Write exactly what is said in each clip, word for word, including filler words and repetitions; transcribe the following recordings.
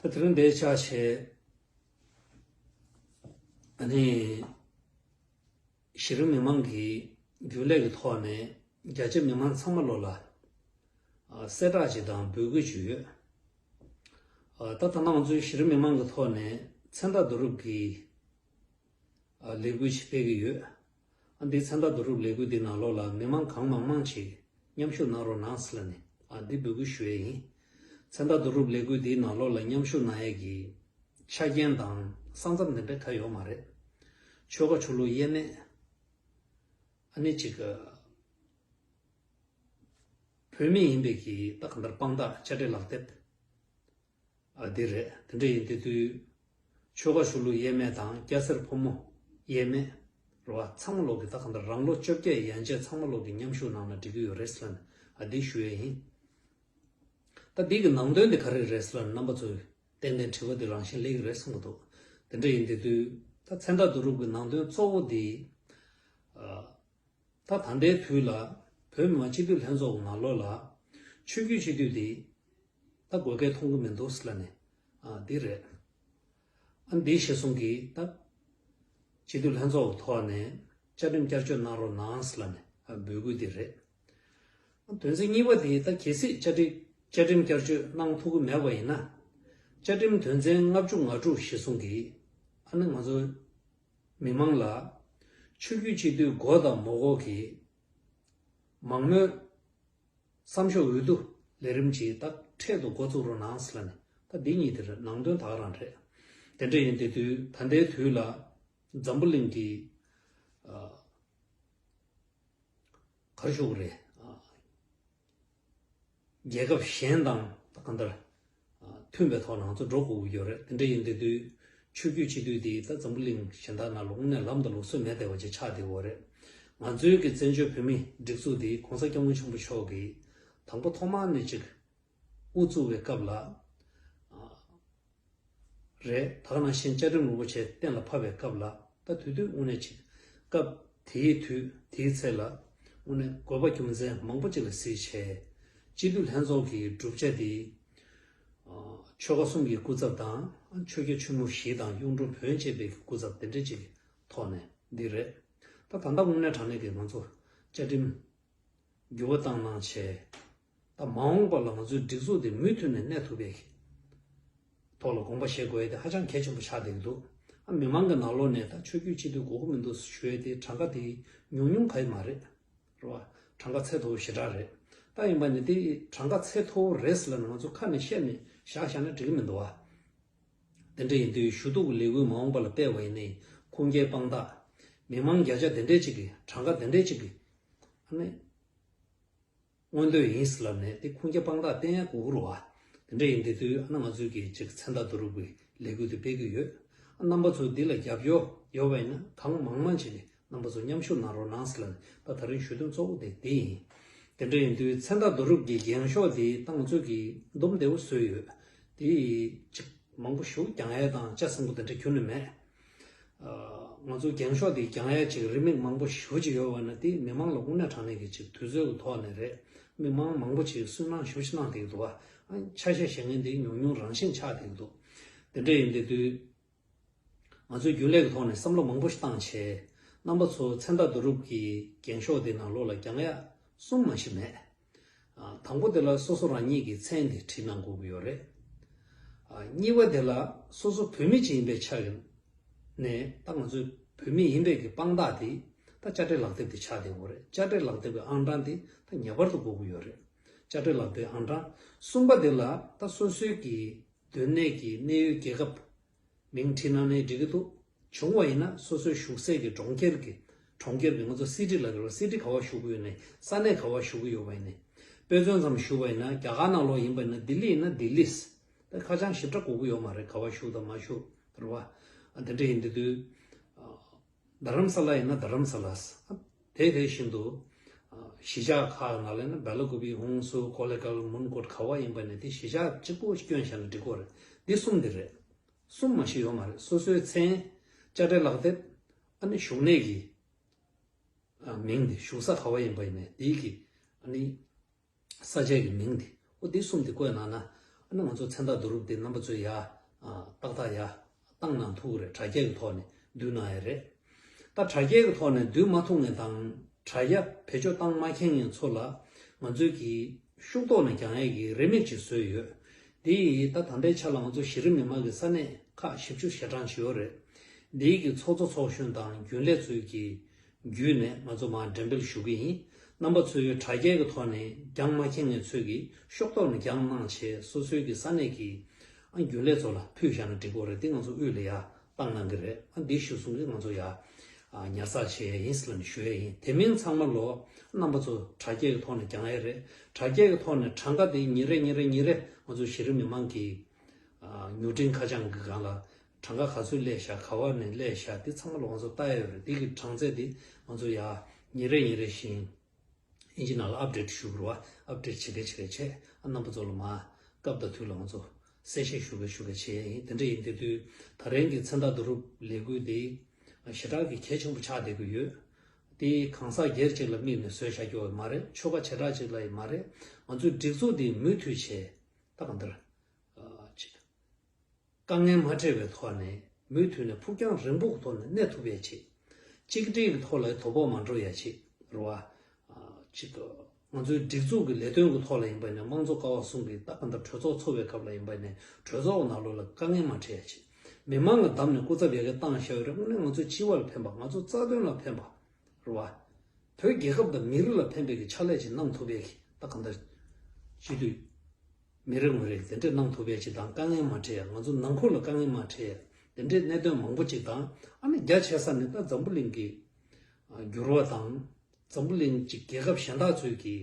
ད་དེ་རིང་འདིར་ཕྱག་བྱས། ཨ་ནི་གཞི་རིམ་མི་མང་གི་རྒྱུན་ལས་ཀྱི་ཐོག་ནས་རྒྱ་ཆེ་མི་མང་ཚང་མ་ལོ་ལ་ཨ་གསལ་བསྒྲགས་ཅིག་དང་འབོད་སྐུལ་ཅིག་ཡོད། ཨ་ད་ད་ལྟ་ང་ཚོའི་གཞི་རིམ་མི་མང་གི་ཐོག་ནས་མཚན་རྟགས་བསྡུ་རུབ་ཀྱི་ཨ་ལས་འགུལ་ཞིག་སྤེལ་གྱི་ཡོད། ཨ་འདི་མཚན་རྟགས་བསྡུ་རུབ་ལས་འགུལ་འདི་ནང་ལོགས་ལ་མི་མང་གང་མང་མང་ཞིག་མཉམ་ཞུགས་གནང་རོགས་གནང་ཟེར་ལབ་ནས་ཨ་འདི་འབོད་སྐུལ་ཞུ་ཡས་ཡིན། མཚན་རྟགས་བསྡུ་རུབ་ལས་འགུལ་འདིའི་ནང་ལོགས་ལ་མཉམ་ཞུགས་གནང་ཡས་ཀྱི་ཆ་རྐྱེན་དང་ས་མཚམས་འདི་འདྲ་གང་ཡོད་མ་རེད། ཆོལ་ཁ་ཆོས་ལུགས་དབྱེ་མེད། ཨ་ནི་གཅིག་བོད་མི་ཡིན་པའི་གི་ད་གང་ལྟར་དཔང་རྟགས་དཔྱ་ཁྲལ་ལག་དེབ། ཨ་འདི་རེད། དེ་འདྲ་ཡིན་དེ་དུས་ཆོལ་ཁ་ཆོས་ལུགས་དབྱེ་མེད་དང་སྐྱ་སེར་ཕོ་མོ་དབྱེ་མེད་རེད་བ། ཚང་མ་ལོག་གི་ད་གང་ལྟར་རང་ལོ་བཅོ་བརྒྱད་ཡན་ཆད་ཚང་མ་ལོག་གི་མཉམ་ཞུགས་གནང་ན་འགྲིག་གི་ཡོད་རེད་ཟེར་ལབ་ནས་ཨ་འདི་ཞུ་ཡས་ཡིན། ད་འདི་གི་ནང་དོན་འདི་ག་རེ་རེད་ཟེར་ལབ་ན་རྣམ་པ་ཚོས་ཏན་ཏན་དྲི་བ་འདི་རང་བཞིན་སླེབས་ཀྱི་རེད་བསམ་གྱི་འདུག་དེ་འདྲ་ཡིན་དེ་དུས་ད་མཚན་རྟགས་བསྡུ་རུབ་ཀྱི་ནང་དོན་གཙོ་བོ་འདི། ཨ། ད་ད་ལྟའི་དུས་ལ་བོད་མི་མང་སྤྱི་འཐུས་ལྷན་ཚོགས་ནང་ལོགས་ལ་ཆོས་བརྒྱུད་སྤྱི་འཐུས་འདི་ད་དགོས་གལ་མཐོང་གི་མི་འདུག་ཟེར་ལབ་ནས་ཨ་འདི་རེད། ཨ་འདི་གཞི་བཟུང་གིས་ད་སྤྱི་འཐུས་ལྷན་ཚོགས་ཐོག་ནས་བཅའ་ཁྲིམས་བསྐྱར་བཅོས་གནང་རོགས་གནང་ཟེར་ལབ་ནས་ཨ་འབོད་སྐུལ་འདི་རེད། ཨ་དོན་ཚན་གཉིས་པ་དེ་ད་གལ་སྲིད་བཅའ་ཁྲིམས་བཅའ་ཁྲིམས་བསྐྱར་བཅོས་གནང་ཐུབ་ཀྱི་མེད་པ་ཡིན་ན། བཅའ་ཁྲིམས་དོན་ཚན་ལྔ་བཅུ་ང་དྲུག་གཞི་བཟུང་གིས་ཨ་ནི་ང་ཚོ་མི་མང་ལ་ཆོས་བརྒྱུད་སྤྱི་འཐུས་དགོས་དང་མ་དགོས་ཀྱི་མང་མོས་བསམ་ཤོག་འོས་བསྡུ་ལས་རིམ་གྱི་ད་འཕྲལ་དུ་འགོ་བཙུགས་རོགས་གནང་ཟེར་ལབ་ནས་ད་འདི་གཉིས་དེར་ནང་དོན་ད་ག་རང་རེད། དེ་འདྲ་ཡིན་དེ་དུས་ད་ལྟའི་དུས་ལ་འཛམ་བུ་གླིང་གི་ཨ་ག་རེ་ཞུ་དགོས་རེད། ཨ་རྒྱལ་ཁབ་གཞན་དང་ད་གང་ལྟར་མཐུན་པའི་ཐོག་ནང་ཚོ་འགྲོ་དགོས་ཀྱི་ཡོད་རེད། དེ་འདྲ་ཡིན་དེ་དུས་ཆོས་བརྒྱུད་སྤྱི་འཐུས་དེ་ད་འཛམ་བུ་གླིང་གཞན་དག་ནང་ལ་དངོས་གནས་ལམ་དང་ལུགས་སྲོལ་མེད་བསྡད་པ་ཅིག་ཆགས་བསྡད་ཡོད་རེད། ང་ཚོའི་གི་བཙན་བྱོལ་བོད་མིའི་སྒྲིག་འཛུགས་དེ་གོང་ས་སྐྱབས་མགོན་ཆེན་པོ་མཆོག་གིས་དང་པོ་ཐོག་མར་ནས་ཅིག་དབུ་བཙུགས་པའི་སྐབས་ལ། རེད། ད་ག་ནང་བཞིན་བཅའ་ཁྲིམས་རིན་པོ་ཆེ་གཏན་ལ་ཕབ་པའི་སྐབས་ལ་ད་དུས་དུས་དངོས་གནས་ཅིག་སྐབས་དེའི་དུས་དེའི་ཚེ་ལ་དངོས་གནས་དགོས་པ་རྒྱུ་མཚན་མང་པོ་ཅིག་ལ་གཟིགས་བྱས། སྤྱི་འཐུས་ལྷན་ཚོགས་ཀྱི་གྲུབ་ཆ་དེ་ཆོལ་ཁ་གསུམ་གྱི་སྐུ་ཚབ་དང་ཆོས་རྒྱལ་ཆེན་མོ་བཞི་དང་གཡུང་དྲུང་བོན་བཅས་པའི་སྐུ་ཚབ་དེ་འདྲ་ཅིག་གི་ཐོག་ནས་འདི་རེད། ད་ད་ལྟ་དངོས་གནས་དྲང་གནས་ཀྱི་ང་ཚོ་བཅའ་ཁྲིམས་འགྱུར་བ་བཏང་གནང་བྱས། ད་མ་འོངས་པ་ལ་ང་ཚོའི་སྒྲིག་འཛུགས་དེ་མུ་མཐུད་ནས་གནས་ཐུབ་པའི་ཐོག་ལ་དགོངས་པ་བཞེས་དགོས་ཡ་དེ་ཧ་ཅང་གལ་ཆེན་པོ་ཆགས་བསྡད་ཀྱི་འདུག་ཨ་མི་མང་གི་ནང་ལོགས་ནས་ད་ཆོས་བརྒྱུད་སྤྱི་འཐུས་དགོས་ཀྱི་མི་འདུག་ཞུ་ཡ་དེ་གྲངས་ཀ་དེ་ཉུང་ཉུང་ག་ཡི་མ་རེད། རེད་བ། གྲངས་ཀ་ཚད་མཐོ་པོ་ཞེ་དྲག་རེད། ད་ཡིན་པ་ནི་དེ་གྲངས་ཀ་ཚད་མཐོ་པོ་རེད་ཟེར་ལབ་ན་ང་ཚོ་ཁ་ནས་བཤད་ནས་བཞག་བཞག་ན་འགྲིག་གི་མི་འདུག་བ། དེ་འདྲ་ཡིན་དུས་ཞུ་གཏུག་གི་ལས་འགུལ་མ་འོངས་པ་ལ་སྤེལ་བ་ཡིན་ནའི་ཁུངས་སྐྱེལ་དཔང་རྟགས། མི་མང་བརྒྱ་ཆ་དེ་འདྲས་ཅིག་གི་གྲངས་ཀ་དེ་འདྲས་ཅིག་གི་ཨ་ནི་མངོན་འདོད་ཡིན་ཟེར་ལབ་ནས་དེ་ཁུངས་སྐྱེལ་དཔང་རྟགས་བསྟན་ཡ་དགོས་ཀྱི་རེད་བ། དེ་འདྲ་ཡིན་དེ་དུས་ཨ་ནི་ང་ཚོས་ཀྱི་ཅིག་མཚན་རྟགས་བསྡུ་རུབ་ཀྱི་ལས་འགུལ་དེ་སྤེལ་གྱི་ཡོད། ཨ་རྣམ་པ་ཚོ་འདི་ལ་རྒྱབ་སྐྱོར་ཡོད་པ་ཡིན་ན་གང་མང་མང་ཅིག་གི་རྣམ་པ་ཚོ་མཉམ་ཞུགས་གནང་རོགས་གནང་ཟེར་ལབ་ནས་ད་ད་རིང་ཞུ་དོན་གཙོ་བོ་དེ་དེ་ཡིན། དེ་འདྲ་ཡིན་དུས་མཚན་རྟགས་བསྡུ་རུབ་ཀྱི་འགེངས་ཤོག་དེ་ད་ང་ཚོས་ཀྱི་འདུམ་བདེ་བོ་བཟོས་ཡོད། དེ་ཅིག་མང་པོ་ཞིག་རྒྱང་ཡལ་དང་ལྕགས་སྲིན་པོ་དེ་འདྲ་ཁྱོན་ནས་མེད། ཨ་ང་ཚོ་འགེངས་ཤོག་དེ་རྒྱང་ཡལ་ཅིག་རེའུ་མིག་མང་པོ་ཞེ་པོ་ཅིག་ཡོད་པ་ན་དེ་མི་མང་ལ་དངོས་གནས་དྲང་གནས་ཀྱི་ཅིག་དུས་ཚོད་ཀྱི་ཐོག་ནས་རེད། མི་མང་མང་པོ་ཅིག་སུན་སྣང་ཞེ་པོ་ཅིག་གནང་བསྡད་ཀྱི་འདུག་བ། ཨ་ཆ་ཤས་བཞེས་མཁན་དེ་ཉུང་ཉུང་རང་བཞིན་ཆགས་བསྡད་ཀྱི་འདུག་དེ་འདྲ་ཡིན་དེ་དུས་ང་ཚོས་རྒྱུན་ལས་ཀྱི་ཐོག་ནས་བསམ་བློ་མང་པོ་ཞིག་བཏང་བྱས། རྣམ་པ་ཚོ་མཚན་རྟགས་བསྡུ་རུབ་ཀྱི་འགེངས་ཤོག་དེ་ནང་ལོགས་ལ་རྒྱང་ཡལ་གསུམ་མ་གཏོགས་མེད། ཨ་དང་པོ་དེ་ལ་སོ་སོ་རང་ཉིད་ཀྱི་མཚན་དེ་བྲིས་གནང་དགོས་ཀྱི་ཡོད་རེད། ཨ་གཉིས་པ་དེ་ལ་སོ་སོ་བོད་མི་ཅིག་ཡིན་པའི་ཆ་ནས་ད་ང་ཚོའི་བོད་མི་ཡིན་པའི་གི་དཔང་རྟགས་དེ་ད་དཔྱ་ཁྲལ་ལག་དེབ་དེ་ཆགས་བསྡད་ཡོད་རེད། དཔྱ་ཁྲལ་ལག་དེབ་ཀྱི་ཨང་གྲངས་དེ་ད་ངེས་པར་དུ་དགོས་ཀྱི་ཡོད་རེད། དཔྱ་ཁྲལ་ལག་དེབ་ཨང་གྲངས། གསུམ་པ་དེ་ལ་ད་སོ་སོའི་གི་སྡོད་གནས་ཀྱི་གནས་ཡུལ་རྒྱལ་ཁབ་མིང་བྲིས་གནང་ནའི་འགྲིག་གི་འདུག་བྱུང་བ་ཡིན་ན་སོ་སོའི་བཞུགས་སའི་གི་གྲོང་ཁྱེར་གྱི་གྲོང་ཁྱེར་གྱི་ང་ཚོ་སི་ཊི་ལབ་ཀྱི་རེད། སི་ཊི་ག་བ་བཞུགས་ཀྱི་ཡོད་ནའི་ས་གནས་ག་བ་བཞུགས་ཀྱི་ཡོད་པ་ཡིན་ནའི། དཔེ་མཚོན་ཙམ་ཞུས་པ་ཡིན་ན་རྒྱ་གར་ནང་ལོགས་ཡིན་པ་ཡིན་ན་ལྡི་ལི་ཡིན་ན་ལྡི་ལི། ད་ཁ་བྱང་ཞིབ་ཕྲ་དགོས་ཀྱི་ཡོད་མ་རེད། ག་བ་བཞུགས་དང་མ་བཞུགས་རེད་བ། ཨ་དེ་འདྲ་ཡིན་དུས་དུས། རྡ་རམ་ས་ལ་ཡིན་ན་རྡ་རམ་ས་ལ། དེ་དེ་བཞིན་དུ་གཞིས་ཆགས་ཁག་ནང་ལ་ཡིན་ན་སྦེ་ལ་ཀུ་པི་ཧུང་སུར་ཀོ་ལེ་གལ་མོན་གྷོ་ག་བ་ཡིན་པ་ནས་དེ་གཞིས་ཆགས་གཅིག་པོ་བསྐྱོན་བཞག་ན་འགྲིག་གི་རེད། འདི་གསུམ་དེ་རེད། གསུམ་མ་ཞིག་ཡོད་མ་རེད། སོ་སོའི་མཚན། དཔྱ་ཁྲལ་ལག་དེབ། ཨ་ནི་བཞུགས་གནས་ཀྱི་མིང་དེ་བཞུགས་ས་ག་བ་ཡིན་པ་ཡིན་ནས་དེའི་གི་ཨ་ནི། ས་ཆའི་གི་མིང་དེ་ཨོ་དེ་གསུམ་དེ་བཀོད་གནང་ན་ ཨ་ནི་ང་ཚོ་མཚན་རྟགས་བསྡུ་རུབ་དེ་རྣམ་པ་ཚོས་ཡ་ཨ་ཏག་ཏག་ཡ་བཏང་གནང་ཐུབ་ཀྱི་རེད། དྲ་རྒྱའི་གི་ཐོག་ནས་བསྡུ་གནང་ཡ་རེད། ད་དྲ་རྒྱའི་གི་ཐོག་ནས་བསྡུ་མ་ཐུབ་མཁན་དང་དྲ་རྒྱ་བེད་སྤྱོད་བཏང་མ་མཁན་ངན་ཚོ་ལ་ང་ཚོས་ཀྱི་ཤུགས་ཐོག་ནས་རྒྱང་ཡས་ཀྱི་རེ་མིག་ཅིག་བཟོས་ཡོད། དེ་ཡིས་ད་ད་ལྟའི་ཆ་ལ་ང་ཚོ་གཞི་རིམ་མི་མང་གི་ས་གནས་ཁག་བཞི་བཅུ་ཞེ་གྲངས་ཤིག་ཡོད་རེད། འདིའི་གི་ཚོགས་གཙོ་ཚོགས་གཞོན་དང་རྒྱུན་ལས་ཚོའི་གི་བརྒྱུད་ནས་ང་ཚོ་མར་འགྲེམས་སྤེལ་ཞུ་གི་ཡིན། རྣམ་པ་ཚོས་དྲ་རྒྱའི་གི་ཐོག་ནས་རྒྱང་མ་མཁྱེན་མཁན་ཚོས་ཀྱི་ཤོག་ཐོག་ནས་རྒྱང་གནང་བྱས་སོ་སོའི་གི་ས་གནས་ཀྱི་ཨ་རྒྱུན་ལས་ཚོ་ལ་ཕུལ་བཞག་ན་འགྲིག་གི་རེད། དེ་ང་ཚོ་དབུས་ལ་ཡ་བཏང་གནང་གི་རེད། ཨ་འདི་ཞུ་སོང་གི་ང་ཚོ་ཡ་ཨ་ཉར་ཚགས་བྱེད་ཡ་ཡིན་ཟེར་ནས་ཞུ་ཡ་ཡིན། དེ་མིན་ཚང་མ་ལོ་རྣམ་པ་ཚོ་དྲ་རྒྱའི་གི་ཐོག་ནས་རྒྱང་ཡ་རེད། དྲ་རྒྱའི་གི་ཐོག་ནས་གྲངས་ཀ་དེ་ཉིན་རེ་ཉིན་རེ་ཉིན་རེ་ང་ཚོ་གཞི་རིམ་མི་མང་གི་ཨ་མྱུར་འཕྲིན་ཁ་བྱང་གི་སྒང་ལ་གྲངས་ཀ་ག་ཚོད་སླེབས་ཤག་ག་བ་ནས་སླེབས་ཤག་དེ་ཚང་མ་ལ་ང་ཚོ་ལྟ་ཡ་ཡོད་རེད། དེ་གི་གྲངས་ཚད་དེ་ང་ཚོ་ཡ་ཉིན་རེ་ཉིན་རེ་བཞིན་ཨིན་ཇི་ནང་ལ་ཨབ་ཌེཊ་ཞུ་དགོས་རེད་བ། ཨབ་ཌེཊ་བྱེད་ག་བྱེད་ག་བྱས་ཨ་རྣམ་པ་ཚོ་ལ་མར་སྐབས་དང་དུས་ལ་ང་ཚོ་གསལ་བཤད་ཞུ་ག་ཞུ་ག་བྱེད་ཡ་ཡིན། དེ་འདྲ་ཡིན་དུས་དུས་ད་རིང་གི་མཚན་རྟགས་བསྡུ་རུབ་ལས་འགུལ་དེ་ཞེ་དྲག་གི་གལ་ཆེན་པོ་ཆགས་བསྡད་ཀྱི་ཡོད། དེ་གང་ཟག་སྒེར་གཅིག་ལ་དམིགས་ནས་བཟོས་བཞག་རྒྱུ་མ་རེད། ཆོལ་ཁ་བྱེ་བྲག་ཅིག་ལ་ཡང་མ་རེད། ང་ཚོའི་སྒྲིག་འཛུགས་འདི་མུ་མཐུད་བྱས་ད་གང་ལྟར་ཨ་ཅིག་དཀའ་ངལ་མ་འཕྲད་པའི་ཐོག་ནས་མུ་མཐུད་ནས་ཕུགས་རྒྱང་རིང་པོ་གི་ཐོག་ནས་གནས་ཐུབ་ཡ་ཆེད། གཅིག་སྒྲིལ་གྱི་ཐོག་ལ་དོ་ཕོག་མ་འགྲོ་ཡ་ཆེད་རེད་བ། ཨ་ཅིག་ང་ཚོའི་སྒྲིག་འཛུགས་ཀྱི་ལས་དོན་གྱི་ཐོག་ལ་ཡིན་པ་ནས་དམངས་གཙོ་ཀ་བ་གསུམ་གྱི་ད་ག་འདྲ་གྲོས་ཚོགས་ཚོགས་པའི་སྐབས་ལ་ཡིན་པ་ནས་གྲོས་ཚོགས་ནང་ལོགས་ལ་དཀའ་ངལ་མ་འཕྲད་ཡ་ཆེད། མི་མང་གི་འདམ་ནས་སྐུ་ཚབ་ཡ་གི་བཏང་བཞག་ཡོད་རེད། དངོས་གནས་ང་ཚོའི་སྤྱི་བ་ལ་ཕན་པ་ང་ཚོ་རྩ་དོན་ལ་ཕན་པ་རེད་བ། བོད་རྒྱལ་ཁབ་དང་མི་རིགས་ལ་ཕན་པའི་གི་ཕྱག་ལས་ཅིག་གནང་ཐུབ་པའི་གི་ད་གང་ལྟར་སྤྱི་འཐུས་མི་རེ་ངོ་རེ་དེ་འདྲས་གནང་ཐུབ་པའི་ཅིག་དང་དཀའ་ངལ་མ་འཕྲད་ཡ། ང་ཚོ་ནང་ཁུལ་ལ་དཀའ་ངལ་མ་འཕྲད་ཡ། དེ་འདྲས་གནད་དོན་མང་པོ་ཅིག་དང་ཨ་ནི་རྒྱ་ཆེ་ས་ནས་ད་འཛམ་བུ་གླིང་གི་འགྱུར་བ་དང་འཛམ་བུ་གླིང་གི་རྒྱལ་ཁབ་གཞན་དག་ཚོས་ཀྱི་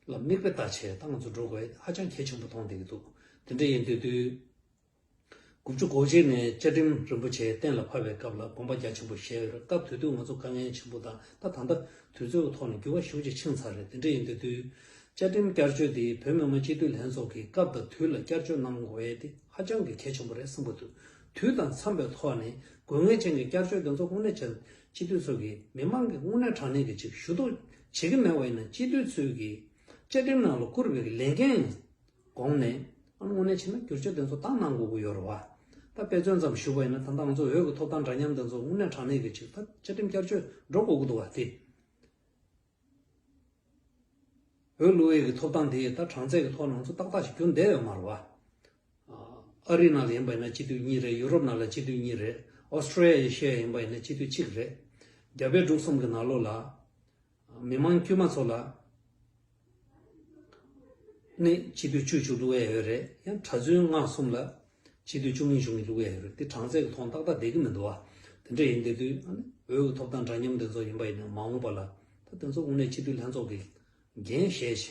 ལ་མིག་དཔེ་ལྟ་བྱས་ད་ང་ཚོ་འགྲོ་དགོས་ཧ་ཅང་གལ་ཆེན་པོ་མཐོང་བསྡད་ཀྱི་འདུག་དེ་འདྲས་ཡིན་དུས་དུས། དགུ་བཅུ་གོ་གཅིག་ནས་བཅའ་ཁྲིམས་རིན་པོ་ཆེ་གཏན་ལ་ཕབ་པའི་སྐབས་ལ་དགོངས་པ་རྒྱ་ཆེན་པོ་བཞེས་ཡོད་རེད། སྐབས་དེ་དུས་ང་ཚོ་དཀའ་ངལ་ཆེན་པོ་དང་ད་ད་ལྟ་དུས་ཚོད་ཀྱི་ཐོག་ནས་འགྱུར་བ་ཞེ་པོ་ཅིག་ཕྱིན་ཚར་རེད། དེ་འདྲ་ཡིན་དུས་དུས་བཅའ་ཁྲིམས་བསྐྱར་བཅོས་དེ་བོད་མི་མང་སྤྱི་འཐུས་ལྷན་ཚོགས་ཀྱིས་སྐབས་དང་དུས་ལ་བསྐྱར་བཅོས་གནང་དགོས་ཡས་དེ་ཧ་ཅང་གི་གལ་ཆེན་པོ་རེད་བསམ་གྱི་འདུག་དུས་དང་འཚམས་པའི་ཐོག་ནས་དགོས་ངེས་ཅན་གྱི་བསྐྱར་བཅོས་དེ་ཚོ་དངོས་གནས་ཅན་སྤྱི་འཐུས་ཚོ་གིས་མི་མང་གི་དངོས་གནས་དྲང་གནས་ཀྱི་ཅིག་ཞུ་གཏུག་བྱེད་ཀྱི་མེད་པ་ཡིན་ན་སྤྱི་འཐུས་ཚོས་ཀྱིས་བཅའ་ཁྲིམས་ནང་ལ་བསྐུར་བའི་ལས་འགན་དགོངས་ནས་ཨ་ནི་དངོས་གནས་བྱས་ན་བསྒྱུར་བཅོས་དེ་ཚོ་བཏང་གནང་དགོས་ཀྱི་ཡོད་རེད་བ། ད་དཔེ་མཚོན་ཙམ་ཞུས་པ་ཡིན་ན་ད་ལྟ་ང་ཚོ་འོས་ཀྱི་ཐོབ་ཐང་འདྲ་མཉམ་དེ་ཚོ་དངོས་གནས་དྲང་གནས་ཀྱི་ཅིག་ད་བཅའ་ཁྲིམས་བསྐྱར་བཅོས་འགྲོ་དགོས་ཀྱི་འདུག་བ་དེ། འོས་བླུག་ཡས་ཀྱི་ཐོབ་ཐང་དེ་ད་གྲངས་ཚད་ཀྱི་ཐོག་ནས་ང་ཚོ་ཏག་ཏག་ཞིག་གྱུར་བསྡད་ཡོད་མ་རེད་བ། ཨ་རི་ནང་ལ་ཡིན་པ་ཡིན་ན་སྤྱི་འཐུས་གཉིས་རེད། ཡུ་རོབ་ནང་ལ་སྤྱི་འཐུས་གཉིས་རེད། ཨོ་སི་ཀྲི་ཡ་ཤི་ཡ་ཡིན་པ་ཡིན་ན་སྤྱི་འཐུས་གཅིག་རེད། རྒྱ་བལ་འབྲུག་གསུམ་གྱི་ནང་ལོགས་ལ། མི་མང་དཀྱུས་མ་ཚོ་ལ་ནི་སྤྱི་འཐུས་བཅུ་བཅུ་བླུག་ཡས་ཡོད་རེད། ཡང་གྲྭ་བཙུན་ལྔ་གསུམ་ལ་སྤྱི་འཐུས་བཅུ་གཉིས་བཅུ་གཉིས་བླུག་ཡས་ཡོད་རེད། དེ་གྲངས་ཚད་ཀྱི་ཐོག་ཏག་ཏག་བསྡད་ཀྱི་མི་འདུག་བ། དེ་འདྲ་ཡིན་དེ་དུས་ཨ་ནི་འོས་ཀྱི་ཐོབ་ཐང་འདྲ་མཉམ་དེ་ཚོ་ཡིན་པ་ཡིན་ན་མ་འོངས་པ་ལ་ད་དེ་ཚོ་དངོས་གནས་སྤྱི་འཐུས་ལྷན་ཚོགས་ཀྱི་འགན་བཞེས་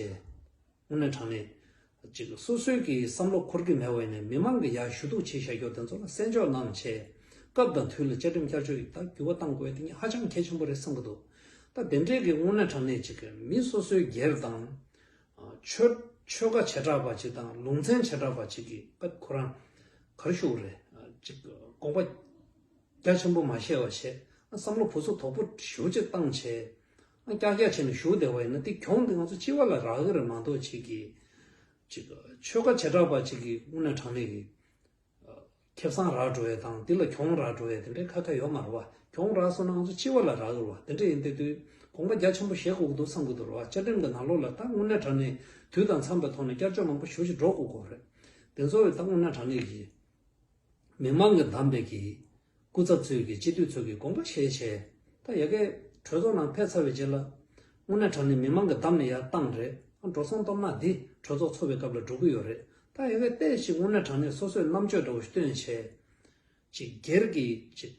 བྱས། དངོས་གནས་དྲང་གནས། ཅིག་སོ་སོའི་གི་བསམ་བློ་འཁོར་གྱི་མེད་པ་ཡིན་ནའི་མི་མང་གི་ཡར་ཞུ་གཏུག་བྱེད་བཞག་རྒྱུ་དེ་ཚོ་ལ་གསན་འཇོག་གནང་བྱས། སྐབས་དང་དུས་ལ་བཅའ་ཁྲིམས་བསྐྱར་བཅོས་ཡིག་ད་འགྱུར་བ་གཏང་དགོས་དེ་ཉིད་ཧ་ཅང་གལ་ཆེན་པོ་རེད་བསམ་གྱི་འདུག་ད་དེ་འདྲའི་གི་དངོས་གནས་དྲང་གནས་ཅིག་གི་མི་སོ་སོའི་སྒེར་དང་། ཆོས་ཆོལ་ཁ་བྱེ་བྲག་པ་ཅིག་དང་ལུང་ཚན་བྱེ་བྲག་པ་ཅིག་གི་སྐབས་ཁོ་རང་ག་རེ་ཞུ་དགོས་རེད། ཅིག་དགོངས་པ་རྒྱ་ཆེན་པོ་མ་བཞེས་པ་བྱས། བསམ་བློ་བུ་ཚོ་དོག་པོ་ཞེ་པོ་ཅིག་བཏང་བྱས། ཀྱག་ཀྱག་བྱས་ནས་བཞུགས་བསྡད་པ་ཡིན་ན་དེ་གྱོང་དེ་ང་ཚོ་སྤྱི་བ་ལ་རག་གི་རེད་མ་གཏོགས་ཅིག་གི་ཅིག་ཆོལ་ཁ་བྱེ་བྲག་པ་ཅིག་གི་དངོས་གནས་དྲང་གནས་ཀྱི་ཁེ་བཟང་རག་འགྲོ་ཡས་དང་དེ་ལ་གྱོང་རག་འགྲོ་ཡས་དེ་འདྲའི་ཁ་ཁ་ཡོད་མ་རེད་བ། གྱོང་རག་སོང་ན་ང་ཚོ་སྤྱི་བ་ལ་རག་གི་རེད་བ། དེ་འདྲ་ཡིན་དེ་དུས་དགོངས་པ་རྒྱ་ཆེན་པོ་བཞེས་དགོས་ཀྱི་འདུག་བསམ་གྱི་འདུག་རེད་བ། བཅའ་ཁྲིམས་ཀྱི་ནང་ལོགས་ལ་ད་དངོས་གནས་དྲང་གནས་དུས་དང་འཚམས་པའི་ཐོག་ནས་བསྐྱར་བཅོས་མང་པོ་ཞེ་པོ་ཅིག་འགྲོ་དགོས་ཀྱི་རེད། དེ་ཚོ་ད་དངོས་གནས་དྲང་གནས་ཀྱི། མི་མང་གིས་བདམས་པའི་གི་སྐུ་ཚབ་ཚོས་ཀྱི་སྤྱི་འཐུས་ཚོས་ཀྱི་དགོངས་པ་བཞེས་བྱས། ད་ཡ་གི་གྲོས་ཚོགས་ནང་ཕེབས་ཚར་བའི་རྗེས་ལ་དངོས་གནས་དྲང་གནས་མི་མང་གིས་བདམས་ནས་ཡར་བཏང་རེད། འགྲོ་སོང་གཏོང་ན་འདི་གྲོས་ཚོགས་ཚོགས་པའི་སྐབས་ལ་འགྲོ་གི་ཡོད་རེད། ད་ཡ་གི་ཏོག་ཙམ་དངོས་གནས་དྲང་གནས་སོ་སོས་རྣམ་དཔྱོད་འདྲ་བོ་ཞིག་བཏོན་བྱས། ཅིག་སྒེར་གྱི་ཅིག་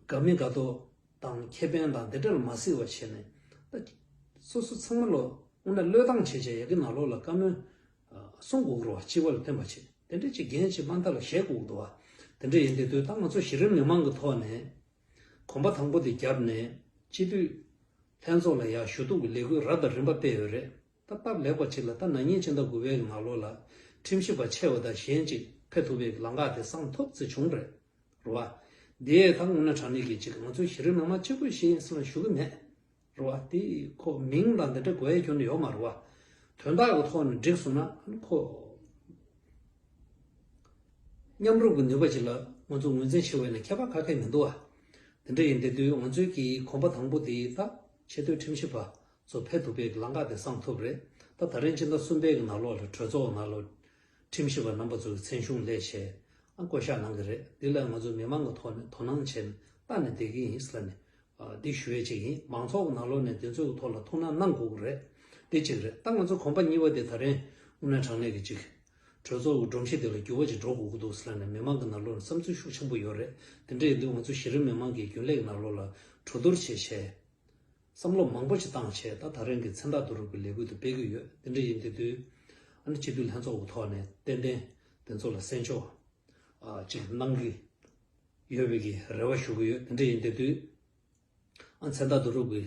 དགའ་མི་དགའ་མདོག་དང་ཁེ་ཕན་དང་དེ་འདྲ་ལ་མ་གཟིགས་པ་བྱས་ནས་ད་སོ་སོ་ཚང་མ་ལོ་དངོས་གནས་བློས་བཏང་བྱས་བྱས་ཡ་གི་ནང་ལོགས་ལ་བཀའ་མོལ་གསུང་དགོས་ཀྱི་རེད་བ། སྤྱི་བོ་ལ་བསྟན་པ་བྱས། དེ་འདྲ་ཅིག་འགན་ཅིག་དམའ་མཐའ་ལ་བཞེས་དགོས་ཀྱི་འདུག་བ། དེ་འདྲ་ཡིན་དུས་དུས་ད་ང་ཚོ་གཞི་རིམ་མི་མང་གི་ཐོག་ནས་གོམ་པ་དང་པོ་དེ་བརྒྱབ་ནས་སྤྱི་འཐུས་ལྷན་ཚོགས་ལ་ཡར་ཞུ་གཏུག་གི་ལས་འགུལ་རབ་དང་རིམ་པ་སྤེལ་ཡོད་རེད། ད་སྟབས་ལེགས་པ་ཅིག་ལ་ད་ན་ནིང་ཕྱི་ཟླ་དགུ་པའི་ནང་ལོགས་ལ་ཁྲིམས་ཞིབ་པ་ཆེ་བ་དང་གཞན་ཅིག་ཕེབས་ཐུབ་པའི་ལམ་ཁ་དེ་སང་ཐོབ་ཙམ་བྱུང་རེད། རེད་བ། འདི་ད་དངོས་གནས་དྲང་གནས་ཀྱི་ཅིག་ང་ཚོའི་གཞི་རིམ་མི་མང་གཅིག་པུ་ཞིག་ཡིན་ཟེར་ན་ཞུ་གི་མེད། རེད་བ། དེ་ཁོ་མིང་དང་འདི་འདྲ་དགོས་ཡ་ཁྱོན་ནས་ཡོད་མ་རེད་བ། དོན་དག་གི་ཐོག་ནས་འགྲིག་སོང་ན་ཁོ་ མཉམ་རུབ་ཀྱི་ནུས་པ་ཅིག་ལ་ང་ཚོ་ངོས་འཛིན་བྱེད་པ་ཡིན་ན་ཁྱད་པར་ག་གེ་མི་འདུག་བ། དེ་འདྲ་ཡིན་དེ་དུས་ང་ཚོའི་གི་གོམ་པ་དང་པོ་དེ་ད་ཆེས་མཐོའི་ཁྲིམས་ཞིབ་པ་ཚོ་ཕེབས་ཐུབ་པའི་ལམ་ཁ་དེ་བསང་ཐུབ་རེད། ད་ད་རིང་སྤྱི་ཟླ་གསུམ་པའི་གི་ནང་ལོགས་ལ་གྲོས་ཚོགས་ནང་ལོགས་ཁྲིམས་ཞིབ་པ་རྣམ་པ་ཚོ་གི་མཚན་གཞུང་ལས་བྱས་ཨ་བསྐོ་བཞག་གནང་གི་རེད། དེ་ལ་ང་ཚོ་མི་མང་གི་ཐོག་ནས་དོ་སྣང་བྱས་ནས་ལྟ་ནས་བསྡད་ཀྱི་ཡིན་ཟེར་ལབ་ནས། འདི་ཞུ་ཡས་ཅིག་ཡིན། མང་ཚོགས་ཀྱི་ནང་ལོགས་ནས་འདི་ཚོའི་ཐོག་ལ་ཐུགས་སྣང་གནང་དགོས་ཀྱི་རེད། འདི་གཅིག་རེད། ད་ང་ཚོ་གོམ་པ་གཉིས་པ་དེ་ད་རིང་དངོས་གནས་དྲང་གནས་ཀྱི་གཅིག་གྲོས་ཚོགས་ཀྱི་སྒྲོམ་གཞི་དེ་ལ་འགྱུར་བ་ཅིག་འགྲོ་དགོས་ཀྱི་འདུག་ཟེར་ལབ་ནས་མི་མང་གི་ནང་ལོགས་ནས་བསམ་ཚུལ་ཤུགས་ཆེན་པོ་ཡོད་རེད། དེ་འདྲ་ཡིན་དུས་ང་ཚོ་གཞི་རིམ་མི་མང་གིས་རྒྱུན་ལས་ཀྱི་ནང་ལོགས་ལ་གྲོས་བསྡུར་བྱས་བྱས། བསམ་བློ་མང་པོ་ཅིག་བཏང་བྱས་ད་ད་རིང་གི་མཚན་རྟགས་བསྡུ་རུབ་ཀྱི་ལས་འགུལ་དེ་སྤེལ་གྱི་ཡོད། དེ་འདྲ་ཡིན་དེ་དུས་ཨ་ནི་སྤྱི་འཐུས་ལྷན་ཚོགས་ཀྱི་ཐོག་ནས་ཏན་ཏན་དེ་ཚོ་ལ་གསན་ཕྱོགས་ཅིག་གནང་གི་ཡོད་པའི་གི་རེ་བ་ཞུ་གི་ཡོད། དེ་འདྲ་ཡིན་དེ་དུས། ཨ་མཚན་རྟགས་བསྡུ་རུབ་ཀྱི་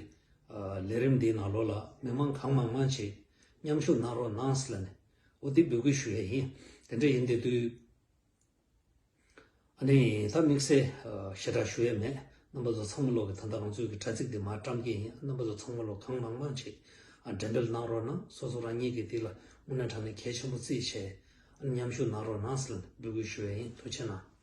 ལས་རིམ་འདིའི་ནང་ལོགས་ལ་མི་མང་གང་མང་མང་ཞིག་མཉམ་ཞུགས་གནང་རོགས་གནང་ཟེར་ལབ་ནས་འོ་འདི་འབོད་སྐུལ་ཞུ་ཡས་ཡིན། དེ་འདྲ་ཡིན་དེ་དུས་ཨ་ནི་ད་དམིགས་བསལ་ཞེ་དྲག་ཞུ་ཡས་མེད། རྣམ་པ་ཚོ་ཚང་མ་ལོག་གི་ད་ལྟ་ང་ཚོའི་གི་དྲ་ཚིགས་འདི་མར་བཀྲམ་གྱི་ཡིན། རྣམ་པ་ཚོ་ཚང་མ་ལོག་གང་མང་མང་ཞིག་འགྲེམས་སྤེལ་གནང་རོགས་གནང་། སོ་སོ་རང་ཉིད་ཀྱིས་འདི་ལ་དངོས་གནས་དྲང་གནས་གལ་ཆེན་པོ་བརྩིས་བྱས་མཉམ་ཞུགས་གནང་རོགས་གནང་ཟེར་ལབ་ནས་འབོད་སྐུལ་ཞུ་ཡས་ཡིན། ཐུགས་རྗེ་གནང་།